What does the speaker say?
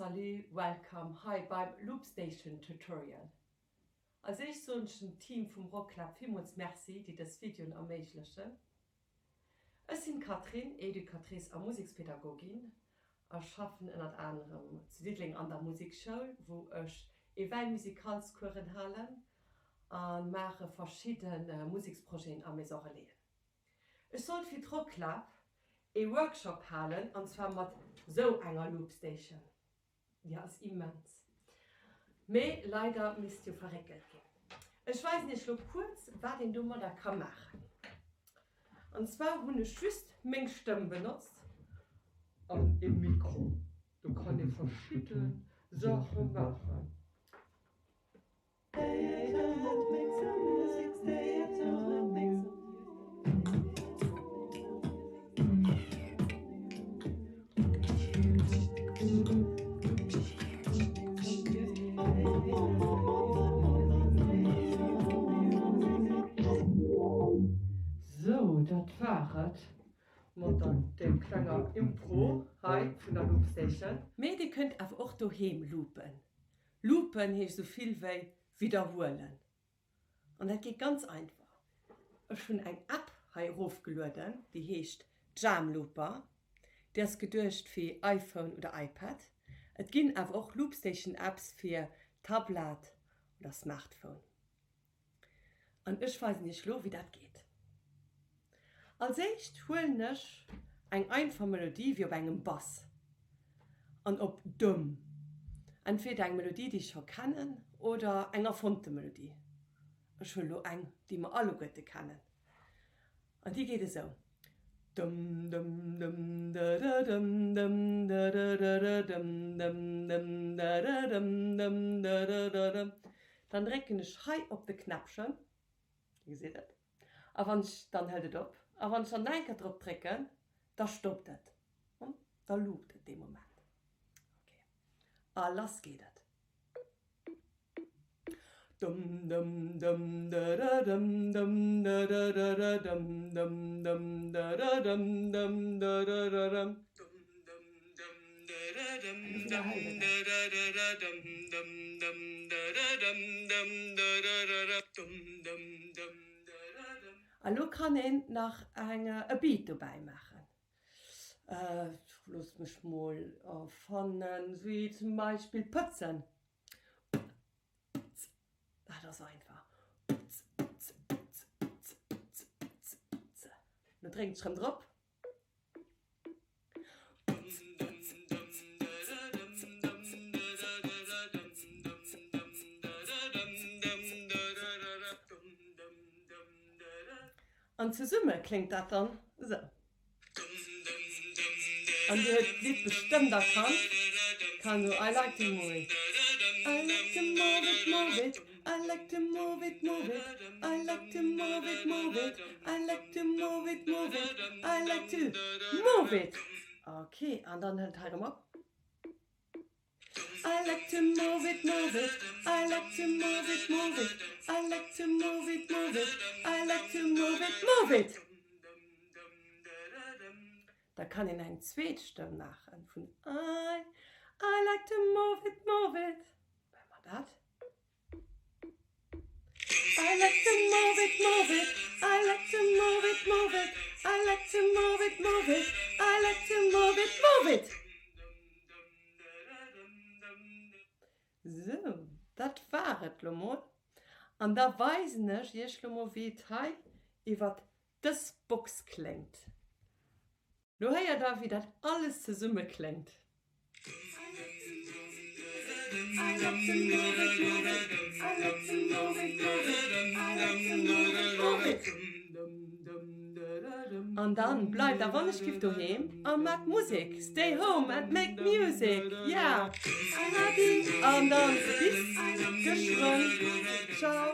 Salut, welcome hei beim Loopstation Tutorial. Als éischt soen ech dem Team vum Rocklab villmools Merci, déi dës Videoen erméiglechen. Ech sinn d'Catherine, Educatrice a Musekspedagogin a schaffen ënnert anerem zu Diddeleng an der Musekschoul, wou ech Éveil musicals Coursen halen a maache verschidde Museksprojeten a Maison Relaisen. Ech sollt fir d'Rocklab ee Workshop halen an zwar mat sou enger Loopstation. Déi ass immens. Mee leider misst jo verréckelt ginn. Ech weisen iech lo kuerz wat een domadder ka maachen. An zwar hunn ech just meng Stëmm benotzt an e Mikro. Do kann ee verschidde Saache maachen. Sou, dat war et mat der klenger Impro hei vun der Loopstation. Mee dir kënnt awer och doheem loopen. Loopen heescht esou vill wéi widderhuelen. An dat geet ganz einfach. Ech hunn eng App hei erofgelueden, déi heescht Jamlooper. Déi ass geduecht fir iPhone oder iPad. Et ginn awer och Loopstation Apps fir Tablet oder Smartphone. An ech weisen iech lo wéi dat geet. Als éischt huelen ech eng einfach Melodie wéi op engem Bass an op dem. Entweder eng Melodie déi ech scho kennen oder eng erfonnte Melodie. Ech huelen lo eng déi mer alleguerte kennen an déi geet esou, Dëm dëm dëm dëdë dëm dëm dëdë dëdë dëm dëm dëm dëdë dëm dëm dëdë dëdë. Dann drécken ech hei op de Knäppchen, Dir gesitt et, a wann ech, dann hëlt et op, a wann ech dann nach eng Kéier drop drécken, da stoppt et, da loopt et dee Moment. Ok, a lass geet et. Dëm dëm dëm dëdë dëm dëm dëdë dëdë dëm dëm dëm dëdë dëm dëm dëdë dëdë. A lo kann een nach eng e Beat dobäi maachen. Loosst mech mol erfannen, wéi zum Beispill Pëtzen. P-z, dat ass einfach. P-z, p-z, p-z, p-z, p-z, p-z, p-z. Lo drénkt ech rëm drop. An zesumme kléngt dat dann esou. An dir huet d'Lidd bestëmmt erkannt, Kanu, I like to move it, I like to move it, move it, I like to move it, move it, I like to move it, move it, I like to move it, move it, I like to move it. Ok, an dann hëlt hei erëm op. I like to move it, move it, I like to move it, move it, I like to move it, move it, I like to move it, move it. Da kann een eng zweet Stëmm maachen vun I, I like to move it, move it. Maache mer dat. I like to move it, move it, I like to move it, move it, I like to move it, move it, I like to move it, move it. Sou, dat war et lo mol. An da weisen ech iech lo mol wéi et hei iwwert dës Box kléngt. Lo héiert der wéi dat alles zesumme kléngt. An dann bleift a wann ech giff doheem a mat Musek, stay home and make music, yeah! Adi an dann bis geschwënn, ciao!